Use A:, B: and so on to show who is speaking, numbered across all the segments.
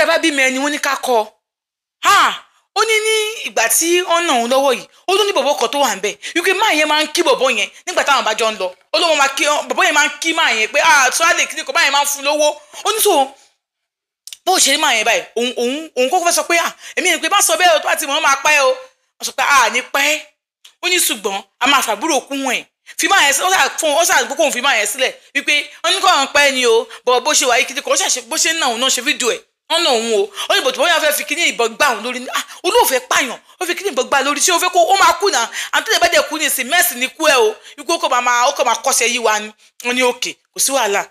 A: Tá bá bímọ ẹni, wọ́n ní ká kọ́ ha. Ó ní ní ìgbà tí wọ́n nà òun lọ́wọ́ yìí, ó ló ní bọ̀bọ̀ kan tó wà ń bẹ̀ wípé máa yẹn máa ń kí bọ̀bọ̀ yẹn nígbà táwọn bá jọ ń lọ. Ó ló máa kí bọ̀bọ̀ yẹn, máa ń kí máa yẹn pé, "Ah, tíwálè kí ni kò báyẹn máa ń fún lówó." Ó ní so bó ṣe rí máa yẹn báyìí, òun kókó fẹ́ sọ pé, "Ah, èmi ní pé má sọ bẹ́ẹ̀ o, tó bá ti mọ̀ ọ́n máa pa ẹ́ o." Wọ́n sọ pé, "Ah, ní pẹ́." Ó ní ṣùgbọ́n a máa fàbúrò kún ẹ̀ fi máa yẹn, ó ṣà fún, ó ṣà gbókòó fi máa yẹn sílẹ̀ wípé wọ́n ní kọ́ ọ̀hún pẹ́ ni o. Bọ̀ bó ṣe wà yìí, kí ni kò ṣàṣe, bó ṣe ń nà òun náà ṣe fídíò ẹ̀, wọ́n nà òun o. Ó ní bòtò bóyá fẹ́ fi kíní ìbọn gbá òun lórí ni. Ah, olóòfẹ́ pààyàn, ó fi kíní ìbọn gbá lórí, ṣé ó fẹ́ kó ó máa kú náà? Àti tó lè bá dẹ̀ kú ní ìsìn mẹ́sì ní kú ẹ o, ikú ó kò máa kọ́ṣẹ́ yí wa ni. Wọ́n ní òkè, kò sí wàhálà.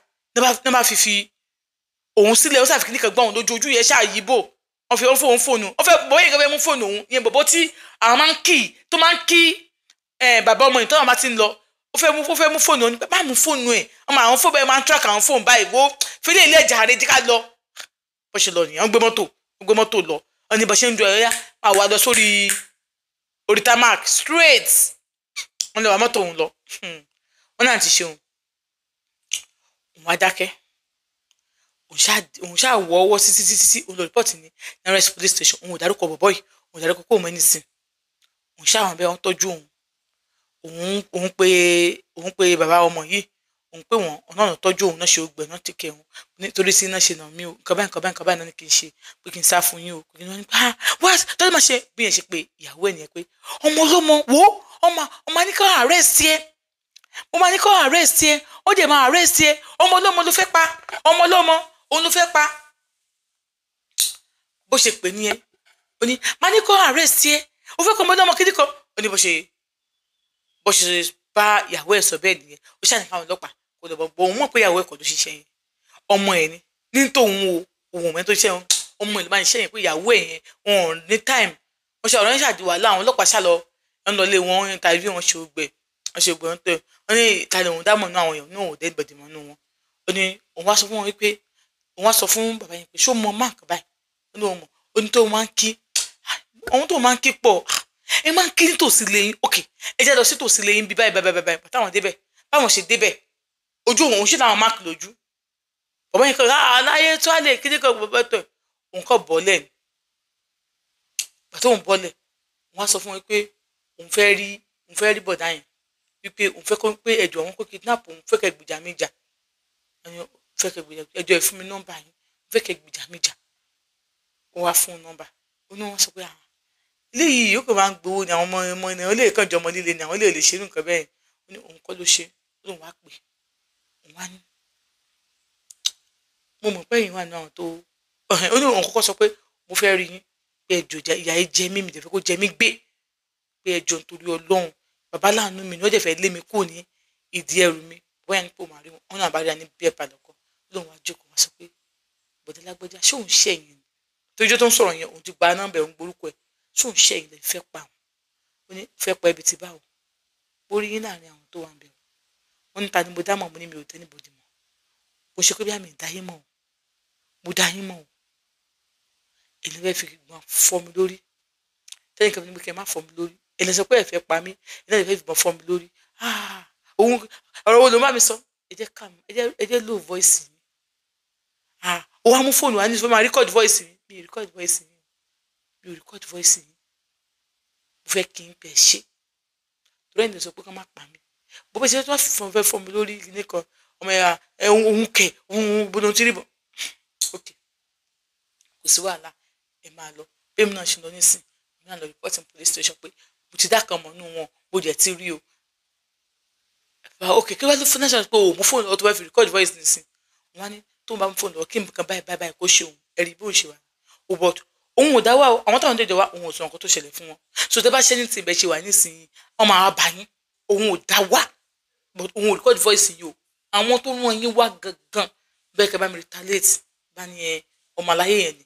A: Ní bá fi òun sílẹ̀, ó ṣàfi kíní kan gbá òun lójú, ojú yẹn ṣáà yí bò. Wọ́n fi wọ́n fóun fóònù, wọ́n fẹ́ bọ́yìn kan fẹ́ mú fóònù òun yẹn, bọ̀bọ̀ tí àwọn máa ń kì tó máa ń kí bàbá ọmọ yìí tó àwọn bá ti ń lọ, ó fẹ́ mú fóònù òun. Má mú fóònù ẹ̀, ọmọ àwọn fóònù bẹ́ẹ̀ máa ń track àwọn fóònù báyìí. Wo fílẹ̀ ilé ẹ̀jà rẹ̀, jí ká lọ. Bó ṣe lọ nìyẹn, wọ́n gbé mọ́tò, wọ́n gbé mọ́tò lọ. Wọ́n ní bó ṣe ń du ẹ̀yà máa wà lọ sórí orí tarmac straight, wọ́n lè wà mọ́tò òun lọ. Wọ́n náà ti ṣeun, òun á dákẹ́, òun ṣáà wọ ọwọ́ títí títí tí òun lọ report ní nearest police station. Òun ò dárúkọ bọ̀bọ́ yìí, òun ò dárúkọ kó òun ẹni sìn. Òun ṣáà wọn bẹ́ẹ̀, wọ́n tọ́jú òun. Òun pe bàbá ọmọ yìí, òun pé wọn ọ̀nà ọ̀nà tọ́jú òun náà, ṣe ògbẹ́ náà tẹ̀kẹ̀ òun nítorí sí náà ṣe nà mí o. Nǹkan báyìí, nǹkan báyìí, nǹkan báyìí náà ni kì í ṣe pé kí n sá fún yín o. Kò ní wọn ní pé, "Ah, wá tọ́jú máa ṣe." Bí yẹn ṣe pé ìyàwó ẹ̀ nìyẹn pé ọmọ ọlọ́mọ wo, ọmọ ọmọ ní kó arrest ẹ, mo máa ní kó arrest ẹ, ó dẹ̀ máa arrest ẹ. Ọmọ ọlọ́mọ ló fẹ́ pa, ọmọ ọlọ́mọ òun ló fẹ́ pa. Bó ṣe pè nìyẹn, ó ní máa ní kó arrest ẹ, ó fẹ́ kọ́ ọmọ ọlọ́mọ kíní kan. Ó ní bó ṣe bá ìyàwó ẹ̀ sọ bẹ́ẹ̀ nìyẹn. Ó ṣàní káwọn ọlọ́pàá kò lọ bọ̀. Òun mọ̀ pé ìyàwó ẹ̀ kọ́ ló ṣiṣẹ́ yẹn, ọmọ ẹ̀ ni ní tòun o. Òun ò mẹ́ tó ṣiṣẹ́ yẹn, ọmọ ẹ̀ ló máa ń ṣiṣẹ́ yẹn, pé ìyàwó ẹ̀ yẹn, wọn ò ní time. Wọ́n ṣe ọ̀rọ̀ yẹn ṣàdí wàhálà. Àwọn ọlọ́pàá ṣá lọ, wọ́n lọ lé wọn, interview wọn, ṣe ògbẹ wọ́n ṣe ògbẹ wọn tẹ. Wọ́n ní ìtàlẹ̀ òun dámọ̀ náà, àwọn èèyàn náà ò dé ìbọ̀dì mọ́ nù wọn. Ó ní òun wá sọ fún wọn wípé òun wá sọ fún bàbá yẹn pé ṣó mọ máàkì báyìí? Ó ní òun mọ̀. Ó ní tó máa ń kí òun, tó máa ń kí pọ̀, ẹ máa ń kí nítòsí lẹ́yìn. Ok, ẹ jẹ́ lọ sí tòsí lẹ́yìn bí báyìí báyìí báyìí. Táwọn débẹ̀, báwọn ṣe débẹ̀, ojú òun ṣì láwọn máàkì lójú bàbá yẹn kọ́ aláyé tó á lè kí ní kan bàbá tó òun kọ́ bọ́ọ̀lẹ̀ ni. Bàtà òun bọ́ọ̀lẹ̀, òun á sọ fún wọn pé òun fẹ́ rí bọ̀dá yẹn, wípé òun fẹ́ kọ́ pé ẹjọ́ àwọn kó kidnap òun, fẹ́ kẹ́ gbìjà mi jà, fẹ́ kẹ́ gbìjà, ẹjọ́ ẹ fún mi nọ́mbà yín, fẹ́ kẹ́ gbìjà mi jà. Ó wá fún un nọ́mbà. Ó ní wọ́n sọ pé àwọn eléyìí yóò kàn máa ń gbowó ni, àwọn ọmọ ọmọ ní olè kàn jọ ọmọ líle ni, àwọn olè lè ṣerú nǹkan bẹ́ẹ̀. Ó ní òun kọ́ ló ṣe. Ó lóun wá pè, òun wá ní mo mọ̀ pé ẹ̀yin wà ní àwọn tó. Ó ní òun kọ́kọ́ sọ pé mo fẹ́ rí yín, pé ẹjọ́ ìyá yìí jẹ mí, mi dẹ̀ fẹ́ kó jẹ mí gbé, pé ẹjọ́ nítorí Ọlọ́run, bàbá láàánú mi ni, wọ́n dẹ̀ fẹ́ lé mi kúrò ní ìdí ẹrù mi. Bóyá ní pò máa rí wọn, wọn náà bá rí ní bí ẹ̀ padà kọ́. Lóun wá jókòó, wá sọ pé bọ̀dé lágbájá, ṣé òun ṣẹ̀yìn ni? Tójú tó ń sọ̀rọ̀ yẹn, òun ti gba nọ́mbà, òun gborúkọ ẹ̀. Ṣé òun ṣẹ̀yìn lè fẹ́ pa òun? Ó ní fẹ́ pa ibi tí báwo? Ó rí yín láàrin àwọn tó wà ń bẹ̀. Wọ́n ní ta ni mo dá mọ̀? Mo ní mi ò tẹ́ níbodè mọ̀. Mo ṣe pé bí àmì ìdáyé mọ̀ o, mo dá yín mọ̀ o. Èmi fẹ́ fi gbọ́n fọ́ mi lórí tẹ́lẹ̀ kan ní pé kẹ́ ẹ má fọ́ mi lórí. Èmi sọ pé ẹ fẹ́ pa mí, ẹ fẹ́ fi gbọ́n fọ́ mi lórí. Òun ọ̀rọ̀ wo ló má mi sọ? Ẹ jẹ́ ká ẹ jẹ́ low voice mi. Ó wá mú fóònù wá ní fẹ́ máa record voice mi. Mi ò record voice mi, mi ò record voice mi. Mo fẹ́ kí n pẹ̀ ṣe torí ẹni sọ pé ká má pa mí. Bó bá ṣe tó wá fẹ́ fọ́ mi lórí kíní kan, ọmọ ẹ̀ òun kẹ̀ òun gbọdọ̀ tí rí bọ̀. Ok, kò sí wàhálà, ẹ máa lọ. Bí èmi náà ṣe lọ nísìn, èmi náà lọ report in police station pé mo ti dá kan mọ̀ nínú wọn, bó jẹ́ ti rí o. Ok, kí wọ́n ló fún national pé o mú fóònù lọ́wọ́ tó bá fi record voice nísìn? Wọ́n á ní tó ń bá mú fóònù lọ́wọ́ kí nǹkan báyìí báyìí báyìí kó ṣe òun, ẹ̀rí bó ń ṣe wà ó. But òun ò dá wà o, àwọn táwọn dẹjọ wá, òun ò sọ nǹkan tó ṣẹlẹ̀ fún wọn. So tẹ bá ṣe ní ti ibẹ̀ ṣe wà nísìnyí, wọ́n máa bá yín. Òun ò dá wà, but òun ò record voice yìí o. Àwọn tó rán yín wá gangan bẹ́ẹ̀ kẹ́ bá mi retaliate bá ní ẹ ọmọ aláyé yẹn ni,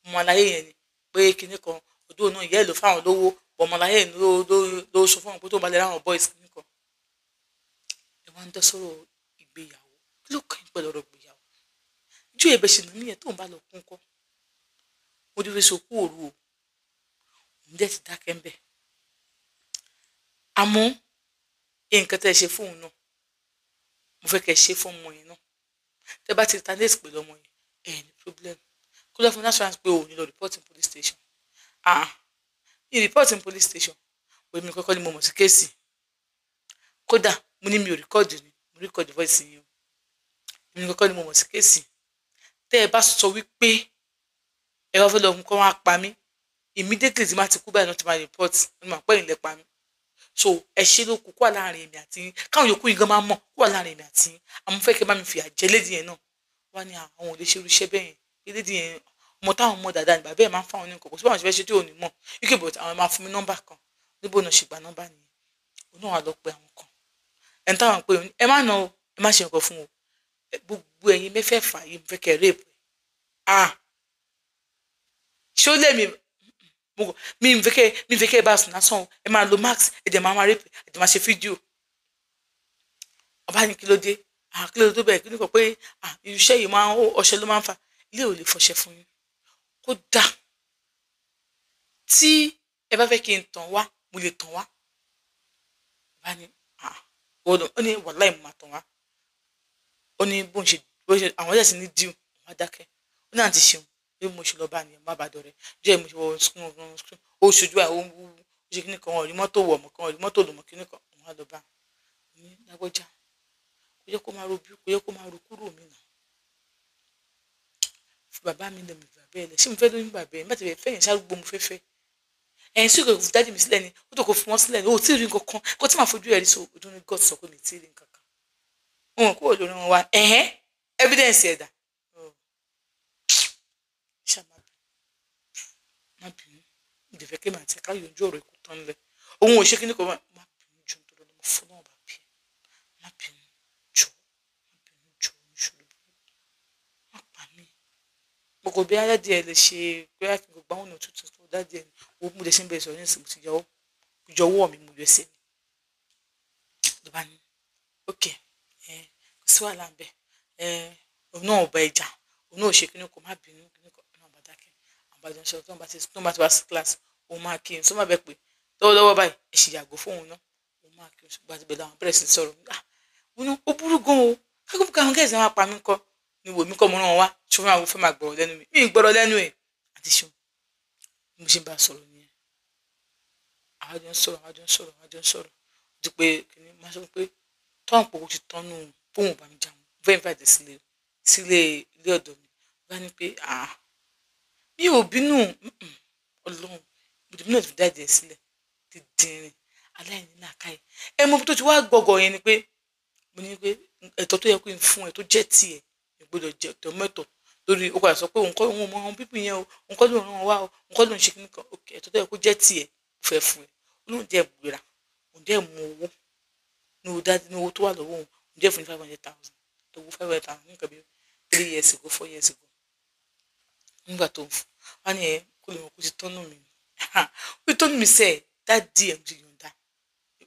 A: ọmọ aláyé yẹn ni, pé kinní kan ọdún náà ìyá ẹ̀ ló fáwọn lówó, ọmọ aláyé yẹn ló sọ fún àwọn pé tó ń bá lè ráwọn boys kinní kan. Ẹ wá ń dá sọ̀rọ̀ ìgbéyàwó, kí ló kàn yín pẹ̀lú ọ̀rọ̀ ìgbéyàwó? Ju ẹ̀bẹ̀ ṣì nà mí yẹn tó ń bá lọ kún kọ́ mo dúró sókú òru o. Òun dẹ̀ ti dákẹ́ ń bẹ̀. Àmọ́ nǹkan tẹ́ ẹ ṣe fóun náà, mo fẹ́ kẹ́ ẹ ṣe fún ọmọ yẹn náà. Tẹ́ bá ti retaliate pẹ̀lú ọmọ yẹn, ẹ ní problem. Kó lọ fún mi assurance pé òun ní lọ report in police station. Ah, mi report in police station. Èmi kọ́kọ́ ni mo mọ̀ sí case. Kódà mo ní mi ò record ni, mo record voice yín o. Èmi kọ́kọ́ ni mo mọ̀ sí case. Tẹ́ ẹ bá sọ wípé ẹ wá fẹ́ lọ kọ́ wọn á pa mí, immediately tí máa ti kú báyìí náà ti máa report, wọ́n máa pẹ́ ìlẹ̀ pa mí. So ẹ ṣe ló kú kó wà láàrin èmi àti yín, káwọn yòókù yín gan máa mọ̀ kó wà láàrin èmi àti yín. Àmọ́ fẹ́ kí ẹ bá mi fìyà jẹ lady yẹn náà. Wọ́n ní àwọn ò lè ṣe irú iṣẹ́ bẹ́ẹ̀ yẹn. Pé lady yẹn, ọmọ táwọn mọ̀ dáadáa ni bàbá ẹ̀ máa ń fáwọn ní nǹkan, kò sí báwọn ṣe fẹ́ ṣe tí ò ní mọ̀. Ike but àwọn máa fún mi nọ́mbà kan. Níbo náà ṣe gba nọ́mbà nìyẹn. Òun náà wà lọ pe àwọn kan. Ẹni táwọn pè é, ẹ má nà o, ẹ má ṣe nǹkan fún o. Gbogbo ẹ̀yin mẹ́fẹ̀ẹ̀fà yìí mo fẹ́ kẹ́ rape. Ah, ṣé ó lé mi? Mi fẹ́ kẹ́ bá sùn lásán o. Ẹ máa lo mask, ẹ dẹ̀ máa máa rape, ẹ dẹ̀ máa ṣe fídíò. Ọba ní kí ló dé? Ah, kí ló dé tó bẹ́ẹ̀? Kí ló kọ pé ah, iṣẹ́ yìí máa ń, ọṣẹ ló máa ń fa. Ilé ò lè fọṣẹ fún yín. Kódà tí ẹ bá fẹ́ kí n tàn wá, mo lè tàn wá. Ọba ní ah, ó ní wàláì mo máa tàn wá. Ó ní bó ń ṣe, bó ṣe, àwọn ẹ̀sìn ní díù, wọ́n á dákẹ́. Ó ní àǹtí ṣeun, bí mo ṣe lọ bá nìyẹn, má bàa dọ̀rẹ́. Jẹ́ mo ṣe wọ screen, screen, ó ṣojú ẹ̀, ó ń wú, ó ṣe kíní kan, ọ̀rí mọ́tò wọ̀ mọ́ kan, ọ̀rí mọ́tò lò mọ́ kíní kan, òun á lọ bá. Ó ní lágbọ́já, kò yẹ kó máa ro bí, kò yẹ kó máa ro kúrò mi nà. Fi bàbá mi lẹ̀, mi fi bàbá ẹ lẹ̀. Ṣé mo fẹ́ lóyún bàbá ẹ? Nígbà tí mo fẹ́ yẹn ṣárúgbó mo fẹ́ fẹ́. Ẹ̀yin sì kò fi dájú mi sílẹ̀ ni, ó tó kò fi wọ́n sílẹ̀ ni, ó tí ì rí nǹkan kan. Kó tí màá fojú ẹ̀ rí so, ojú ní God sọ pé mi tí ì rí nǹkan kan. Wọn kúrò lórí wọn wá, ẹ̀hẹ́n, evidence ẹ̀dà. Ṣá má bínú, má bínú. Mo dẹ̀ fẹ́ kí màá ti ká yanjú ọ̀rọ̀ ikú tán lẹ̀. Òun ò ṣe kíní kan, má bínú jù nítorí mo fún náà bàbí ẹ. Má bínú jù, má bínú jù, ìṣòro burúkú. Má pa mí. Mo kò bí aládìí ẹ lè ṣe pé kí n gbà ọ̀nà tuntun tó dádì ẹ ní. Wo mo lè ṣe ń bẹ̀rẹ̀ sọ̀rọ̀ nísìnyí, mo ti yọwọ́, yọwọ́ mi, mo yọ ẹsẹ̀ mi. Ló bá ní, okay, kò sí wàhálà ń bẹ. Òun náà ò bá ẹ jà, òun náà ò ṣe kíní kan, má bínú, kíní kan, òun náà bá dákẹ́. Àwọn bá jọ ń sọ̀rọ̀, tó bá ti wá sí class, òun máa kí n, tó má bẹ pé lọ́wọ́lọ́wọ́ báyìí, ẹ ṣì yàgò fún òun náà. Òun máa kí n, ṣùgbọ́n àti bẹ̀rẹ̀ àwọn bẹ̀rẹ̀ sí sọ̀rọ̀. Ah, òun náà, ó burú gan o. Kákó káwọn gẹ̀ẹ́sì máa pa mí kọ́. Ni wò mí kọ́ mo rán wọn wá, ṣé wọ́n fẹ́ máa gbọ́rọ̀ lẹ́nu mi. Mi ì gbọ́rọ̀ lẹ́nu ẹ̀. Àti ṣeun. Bí mo ṣe ń bá a sọ̀rọ̀ nìyẹn. Àwa jọ ń sọ̀rọ̀, àwa jọ ń sọ̀rọ̀, àwa jọ ń sọ̀rọ̀. Ó di pé kíni, máa sọ pé tọ́hún pé ó ti tọ́nu fóun bá mi jà wọ́n. Mo fẹ́ invite sílé, sílé ilé ọ̀dọ̀ mi. Ó bá ní pé ah, mi ò bínú, Ọlọ́run, mo ti bínú láti fi dáàdì ẹ sílẹ̀. Dídìrín, aláìní làákàyè. Ẹ mọ ibi tó ti wá gbọ́gọ̀ yẹn ni pé mo ní pé ẹ̀tọ́ tó yẹ kó n fún ẹ tó jẹ́ tiẹ̀, ẹ gbọ́dọ̀ jẹ ẹ̀tọ́ mẹ́tọ̀. Lórí ó padà sọ pé òun kọ́ òun mọ àwọn pípì yẹn o, òun kọ́ ló ń rán wọn wá o, òun kọ́ ló ń ṣe kíní kan. Okay, ẹ̀tọ́ tó yẹ kó jẹ́ tiẹ̀, mo fẹ́ fún ẹ. Ó lóun jẹ́ gbéra, òun dẹ̀ mú owó ní owó dájú, ní owó tó wà lọ́wọ́ òun, òun dẹ̀ fún ní 500,000. Owó 500,000 ní nǹkan bí 3 years ago, 4 years ago. Nígbà tó ń fún, wọ́n ní ẹ kó lè mọ̀ kó ti tọ́nú mi. Ó ti tọ́nú mi sẹ́, dádì ẹ̀ mo ti yọ̀ǹda.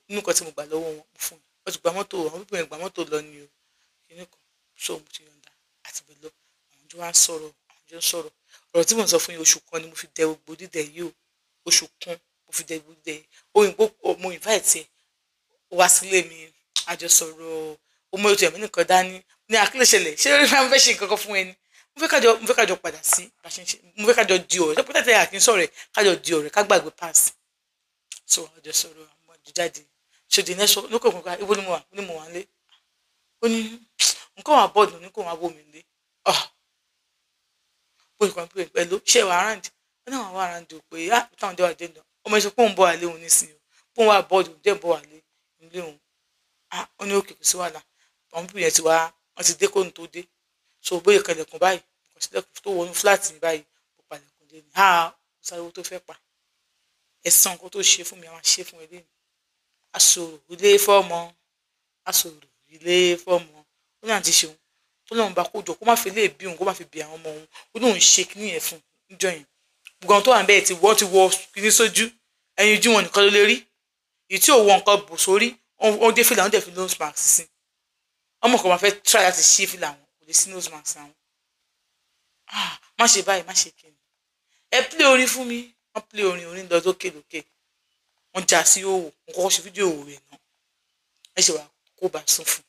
A: Nínú nǹkan tí mo gbà lọ́wọ́ wọn, mo fún un. Wọ́n ti gba mọ́tò, àwọn pípì yẹn gba mọ́tò lọ ni o. Kíní kan, so mo ti yọ̀ǹda àti bẹ́ẹ̀ lọ. Àwọn jọ wá ń sọ̀rọ̀, àwọn jọ ń sọ̀rọ̀. Ọ̀rọ̀ tí mò ń sọ fún yín, oṣù kan ni mo fi dẹ gbogbo dídẹ yìí o. Oṣù kan mo fi dẹ gbogbo dídẹ yìí. Òyìnbó, mo invite ẹ wá sílé mi, a jọ sọ̀rọ̀. Ó mú ètò ẹ̀mí nìkan dání. Ní àkílẹ̀ ṣẹlẹ̀, ṣé orí máa ń fẹ́ ṣe nǹkan kan fún ẹni? Mo fẹ́ kájọ, mo fẹ́ kájọ padà sí, bá ṣe ń ṣe. Mo fẹ́ kájọ di ọ̀rẹ́. Ṣé pé tẹ́tẹ́ àkín sọ̀rọ̀ ẹ̀, kájọ di ọ̀rẹ́, ká gbàgbé pass. So a jọ sọ̀rọ̀, àwọn jọ jáde. So the next one, lókè òkun ká, ibo ni mo wà? Ó ní mo wà nílé. Ó ní nǹkan wà bọ́ọ̀dù, ní kò wá wò mí nílé. Ah! Bó ṣe kàn pé pẹ̀lú, ṣé ẹ wà around? Ó ní àwọn wà around o pé, ah, táwọn dé wà dé náà. Ọmọ yẹn sọ pé òun bọ̀ wá lé òun nísìnyí o. Pé òun wà bọ́ọ̀dù, òun dẹ̀ bọ̀ wá lé nílé òun. Ah, ó ní òkè kò sí wàhálà. Àwọn pípì yẹn ti wá, wọ́n ti dé kóun tó dé. So bóyá ìkẹlẹ̀kùn báyìí, kò sílẹ̀kùn tó wọnú flat mi báyìí, ó palẹ̀kùn dé ni. Ah, kò sáré owó tó fẹ́ pa. Ẹ̀san nǹkan tó ṣe fún mi, a máa ṣe fún ẹ lẹ́nu. Aṣòro ilé fọ́mọ, aṣòro ilé fọ́mọ. Ó ní àǹtí ṣeun. Tó lóun bá kó jọ, kó má fi lè bí òun, kó má fi bí àwọn ọmọ òun. Ó ní òun ṣe kíní yẹn fún un níjọ́ yẹn. Gbogbo àwọn tó wà níbẹ̀ ti wọ́n ti wọ kíní sójú. Ẹyin ojú wọn nìkan ló lè rí. Èyí tí ò wọ nǹkan bò sórí, ó dé fìlà, ó dẹ̀ fi nose mask sí. Ọmọ kan máa fẹ́ try láti ṣí fìlà wọn, kò lè sí nose mask àwọn. Ah, má ṣe báyìí, má ṣe kíni. Ẹ play orin fún mi. Wọ́n play orin, orin lọ lókè lókè. Wọ́n já sí òwò, wọ́n kọ́kọ́ ṣe fídíò òwò rẹ̀ náà. Ẹ ṣe wà kó bá sùn fún.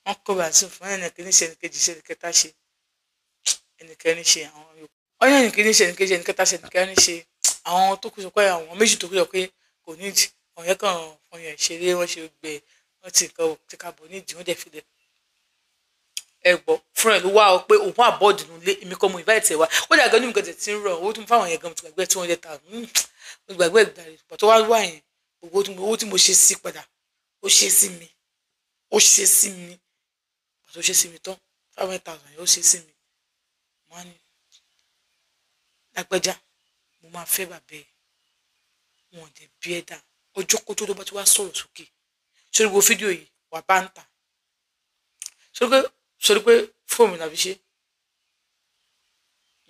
A: Wọ́n kó bá sùn fún, ẹnì kìíní ṣe, ẹnì kejì ṣe, ẹnì kẹta ṣe. Ẹnìkẹrin ṣe, àwọn yòókù ọyàn ẹnìkẹrin ṣe, ẹnìkejì, ẹnìkẹta ṣe, ẹnìkẹrin ṣe. Àwọn tó kù sọ pé, àwọn méjì tó kù sọ pé kò nídìí. Àwọn yẹn kàn fọyàn ṣeré, wọ́n ṣe gbẹ, wọ́n ti nǹkan ti ka bọ̀ nídìí, wọ́n dẹ̀ filẹ̀. Ẹ gbọ́, fúnra ẹ̀ ló wá ọ pé òun àbọ̀dì nílé. Èmi kọ́ mo invite ẹ̀ wá. Ó dà gan ní nǹkan tẹ̀ tí ń rọ̀ owó tó ń fáwọn yẹn gan, mo ti gbàgbé 200,000, mo gbàgbé ìgbà rẹ̀. Pàtó wá wá yẹn, gbogbo owó tí mo ṣe sí padà, ó ṣe sí mi, ó ṣe sí mi. Pàtó ṣe sí mi tán, 500,000 yẹn, ó ṣe sí mi. Wọ́n á ní, lágbájá, mo máa fẹ́ bàbá ẹ̀. Wọn ò dẹ̀ bí ẹ dà ọjọ́ kótó tó bá ti wá sọ̀rọ̀ sókè sórí gbogbo fídíò yìí wà bá ń tà sórí pé fóònù làbí ṣe.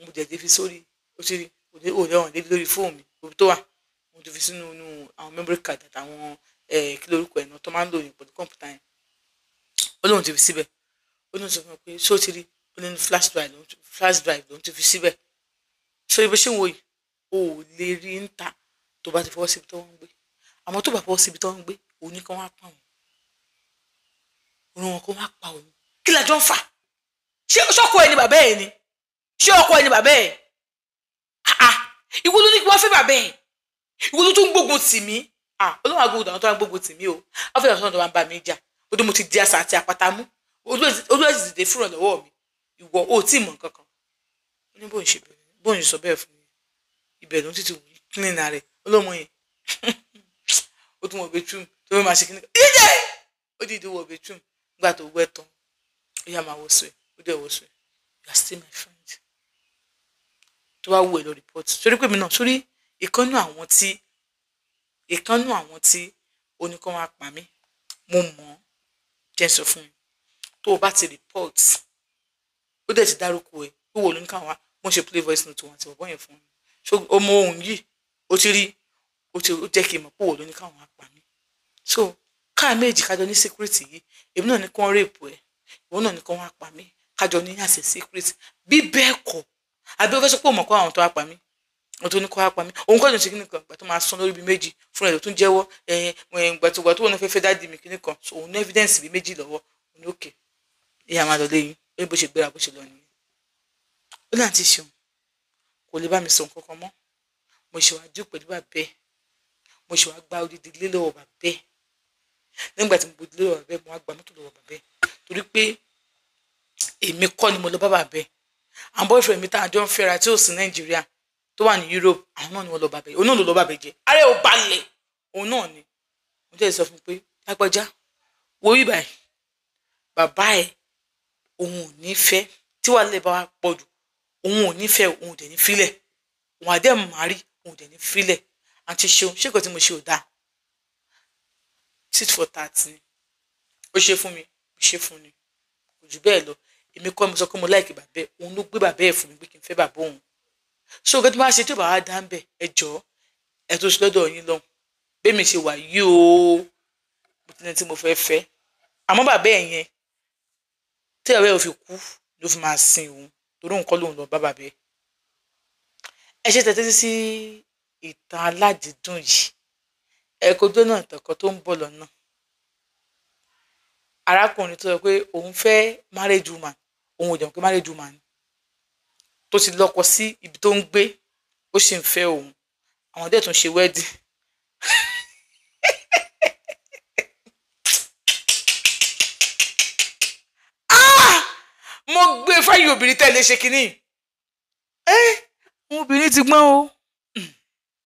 A: Mo dẹ̀ dé fi sórí, ó ti rí òde òde ọ̀hún dé lórí fóònù mi. Òbí tó wà, mo ti fi sínú inú àwọn memory card àtàwọn kí lórúkọ ẹ̀ náà tó máa ń lò ní pẹ̀lú kọ̀ǹpútà yẹn. Ó lóun ti fi síbẹ̀. Ó lóun sọ fún mi pé ṣé ó ti rí. Ó ní flash drive lòun ti fi síbẹ̀. Sórí bó ṣe ń wo yìí, o ò lè rí ń ta tó bá ti fọwọ́ síbi tó ń gbé. Àmọ́ tó bá fọwọ́ síbi tó ń gbé, òun ní kán wá pa òun, òun wọn kán wá pa òun. Kí la jọ ń fà? Ṣé ṣọkọ ẹ ni bàbá ẹ ni? Ṣé ọkọ ẹ ni bàbá ẹ? Ah, ìwọ ló ní kí wọ́n fẹ́ bàbá ẹ, ìwọ ló tún gbógun tì mí. Ah, Olóhùn agbógun àwọn tó wá gbógun tì mí o. Afẹ́fẹ́ àwọn tó wá ń bá mi jà ó dé. Mo ti di àṣà àti àpáta mú, olú ẹ̀ sì dìde fúnra lọ́wọ́ mi. Ìwọ ò tí ì mọ̀ nǹkan kan. Ó ní bóun ṣe bẹ̀rẹ̀, bóun ṣe sọ bẹ́ẹ̀ fún mi, ibẹ̀ ló ń títí clean rẹ̀ olómọ yẹn. Ó tún wọ bedroom tó fẹ́ máa ṣe kíní dídé. Ó dìde wọ bedroom. Nígbà tó wẹ̀ tán, ó yá, máa wọṣọ ẹ̀. Ó dẹ̀ wọṣọ ẹ̀. You are still my friend. Tó bá wù ẹ́, lọ report sórí pé mi náà sórí ìkànnú àwọn tí oníkan wá pa mí. Mo mọ̀ ọ́. Jẹ́ sọ fún mi, tó o bá ti report, ó dẹ̀ ti dárúkọ ẹ̀ ó wò ló ní káwọn wá. Mo ṣe play voice note wọn àti bọ̀bọ́ yẹn fún mi. So ọmọ ohun yìí, ó ti rí, ó ti ó jẹ́ kí n mọ̀ pé wò ló ní káwọn wá pa mí. So káà méjì kájọ ní secret yìí, èmi náà ní kí wọ́n rape ẹ̀, ìwọ náà ní kí wọ́n wá pa mí, kájọ ní àṣẹ secret. Bí bẹ́ẹ̀ kọ́, àbí ó fẹ́ sọ pé òun mọ̀ kó àwọn tó wá pa mí, òun tó ní kó wá pa mí, òun kọ́ ló ń ṣe kíní kan. Ìgbà tó máa sọ lórí bíi méjì fúnra ẹ̀ ló tún jẹ́wọ́ ẹ̀yìn ìgbà tó wọn fẹ́ fẹ́ daddy mi kíní kan. So òun ní evidence bíi méjì lọ́wọ́. Òun ní òkè ìyá máa lọ léyìn. Ó ní bó ṣe gbéra, bó ṣe lọ nìyẹn. Ó ní àǹtí ṣeun, kò lè bá mi sọ nǹkan kan mọ́. Mo ṣe wá dúpẹ́ pẹ̀lú bàbá ẹ̀. Mo ṣe wá gba odidi ilé lọ́wọ́ bàbá ẹ̀. Nígbà tí mo gbòdì lọ́wọ́ bàbá ẹ̀, mo wá gba mọ́tò lọ́wọ́ bàbá ẹ̀, torí pé èmi kọ́ ni mo lọ bá bàbá ẹ̀. Àwọn boyfriend mi tá à jọ ń fẹ́ra tí ò sí Nàìjíríà, tó wà ní Europe, àwọn náà ni wọ́n lọ bàbá ẹ̀. Òun náà ló lọ bàbá ẹ̀ jẹ́ ààrẹ ò balẹ̀. Òun náà ni mo jẹ́ sọ fún un pé lágbájá, wo ibà ẹ̀, bàbá ẹ̀, òun ò ní fẹ́ tí wàá lè bá wa pọ̀ jù. Òun ò ní fẹ́, òun ò dẹ̀ ní filẹ̀. Òun àdẹ́ màrí, òun ò dẹ̀ ní filẹ̀. Àǹtí ṣeun, ṣé nǹkan tí mo ṣe ò dáa? Tit for tat ni. Ó ṣe fún mi, ó ṣe fún ni, kò jù bẹ́ẹ̀ lọ. Èmi kọ́ mo sọ pé mo like bàbá ẹ̀. Òun ló gbé bàbá ẹ̀ fún mi pé kí n fẹ́ bàbá òun. So nǹkan tí mo bá ṣe tí ò bá wá dá ń bẹ̀, ẹ jọ̀ọ́, ẹ tó ṣe lọ́dọ̀ yín lọ. Bẹ́ẹ̀ mi ṣe wà yìí o, mo ti ní tí mo fẹ́ fẹ́. Àmọ́ bàbá ẹ̀ yẹn, tí ọ̀rẹ́ ò fi kú ló fi máa sin òun, torí òun kọ́ lòun lọ bá bàbá ẹ̀. Ẹ ṣe tẹ́tí sí ìtàn aládìídùn yìí. Ẹ kojú náà, ìtàn kan tó ń bọ̀ lọ́nà. Arákùnrin tó sọ pé òun fẹ́ marriage woman, òun ò jẹ́ pé marriage woman tó ti lọ́kọ sí ibi tó ń gbé, ó sì ń fẹ́ òun. Àwọn dẹ̀ tún ṣe wedding. Ah! Mo gbé fáyì obìnrin tẹ́lẹ̀ ṣe kínní. Ẹ́, àwọn obìnrin ti gbọ́n o.